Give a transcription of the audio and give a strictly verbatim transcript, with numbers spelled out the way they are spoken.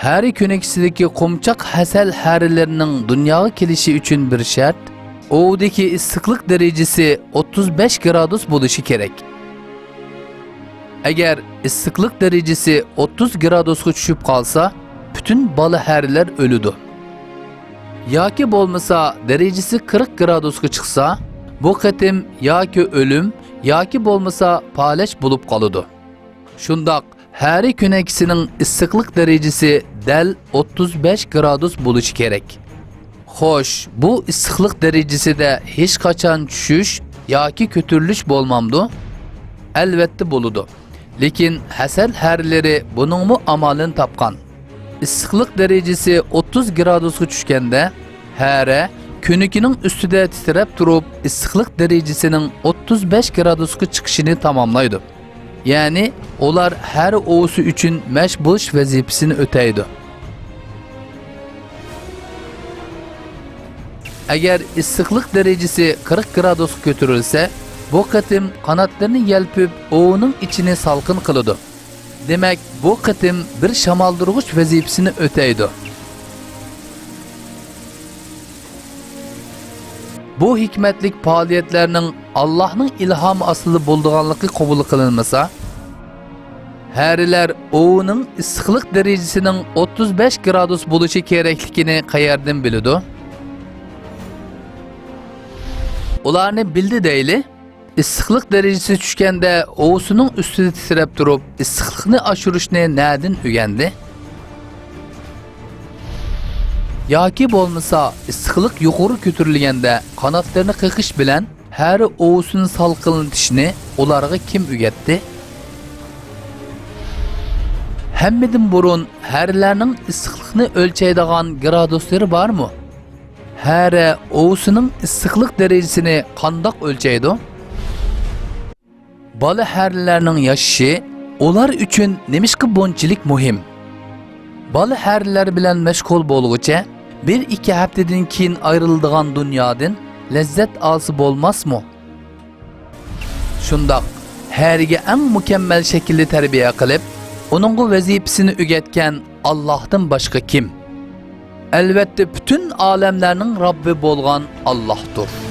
ھەرە كۆنىكىسىدىكى قومچاق ھەسەل ھەرىلىرىنىڭ دۇنياغا كېلىشى ئۈچۈن بىر شەرت، ئوۋدىكى ئىسسىقلىق دەرىجىسى ئوتتۇز بەش گرادۇس بولۇشى كېرەك. ئەگەر ئىسسىقلىق دەرىجىسى ئوتتۇز گرادۇسقا چۈشۈپ قالسا، پۈتۈن بالا ھەرىلەر ئۆلىدۇ. ياكى بولمىسا دەرىجىسى قىرىق گرادۇسقا چىقسا، بۇ قېتىم ياكى ئۆلۈم، ياكى بولمىسا پالەچ بولۇپ قالىدۇ. شۇنداق، ھەرە كۆنەكىسىنىڭ ئىسسىقلىق دەرىجىسى دەل ئوتتۇز بەش گرادۇس بولۇشى كېرەك. خوش، بۇ ئىسسىقلىق دەرىجىسىدە ھېچقاچان چۈشۈش ياكى كۆتۈرۈلۈش بولمامدۇ؟ ئەلۋەتتە بولىدۇ. لېكىن ھەسەل ھەرىلىرى بۇنىڭمۇ ئامالىنى تاپقان. ئىسسىقلىق دەرىجىسى ئوتتۇز گرادۇسقا چۈشكەندە، ھەرە كۆنىكىنىڭ ئۈستىدە تىترەپ تۇرۇپ، ئىسسىقلىق دەرىجىسىنىڭ ئوتتۇز بەش گرادۇسقا چىقىشىنى تاماملايدۇ. يەنى ئۇلار ھەرە ئوۋىسى ئۈچۈن مەش بولۇش ۋەزىپىسىنى ئۆتەيدۇ. ئەگەر ئىسسىقلىق دەرىجىسى قىرىق گرادۇسقا كۆتۈرۈلسە، بۇ قېتىم قاناتلىرىنى يەلپۈپ، ئوۋىنىڭ ئىچىنى سالقىن قىلىدۇ. دېمەك، بۇ قېتىم بىر شامالدۇرغۇچ ۋەزىپىسىنى ئۆتەيدۇ. بۇ ھېكمەتلىك پائالىيەتلەرنىڭ ئاللاھنىڭ ئىلھامى ئاستىدا بولىدىغانلىقى قوبۇل قىلىنمىسا، ھەرىلەر ئوۋىنىڭ ئىسسىقلىق دەرىجىسىنىڭ ئوتتۇز بەش گرادۇس بولۇشى كېرەكلىكىنى قەيەردىن بىلىدۇ؟ ئۇلارنى بىلدى دەيلى. ئىسسىقلىق دەرىجىسى چۈشكەندە ئوۋىسىنىڭ ئۈستىدە تىترەپ تۇرۇپ، ئىسسىقلىقنى ئاشۇرۇشنى نەدىن ئۆگەندى؟ ياكى بولمىسا، ئىسسىقلىق يۇقىرى كۆتۈرۈلگەندە قاناتلىرىنى قېقىش بىلەن ھەرە ئوۋىسىنى سالقىنلىتىشنى ئۇلارغا كىم ئۆگەتتى؟ ھەممىدىن بۇرۇن، ھەرىلەرنىڭ ئىسسىقلىقنى ئۆلچەيدىغان گرادۇسلىرى بارمۇ؟ ھەرە ئوۋىسىنىڭ ئىسسىقلىق دەرىجىسىنى قانداق ئۆلچەيدۇ؟ بالا ھەرىلەرنىڭ ياشىشى ئۇلار ئۈچۈن نېمىشقا بۇنچىلىك مۇھىم؟ بالا ھەرىلەر بىلەن مەشغۇل بولغۇچە، بىر-ئىككى ھەپتىدىن كېيىن ئايرىلىدىغان دۇنيادىن لەززەت ئالسا بولماسمۇ؟ شۇنداق، ھەرىگە ئەڭ مۇكەممەل شەكىلدە تەربىيە قىلىپ، ئۇنىڭغا ۋەزىپىسىنى ئۆگەتكەن ئاللاھتىن باشقا كىم؟ ئەلۋەتتە، پۈتۈن ئالەملەرنىڭ رەببى بولغان ئاللاھتۇر.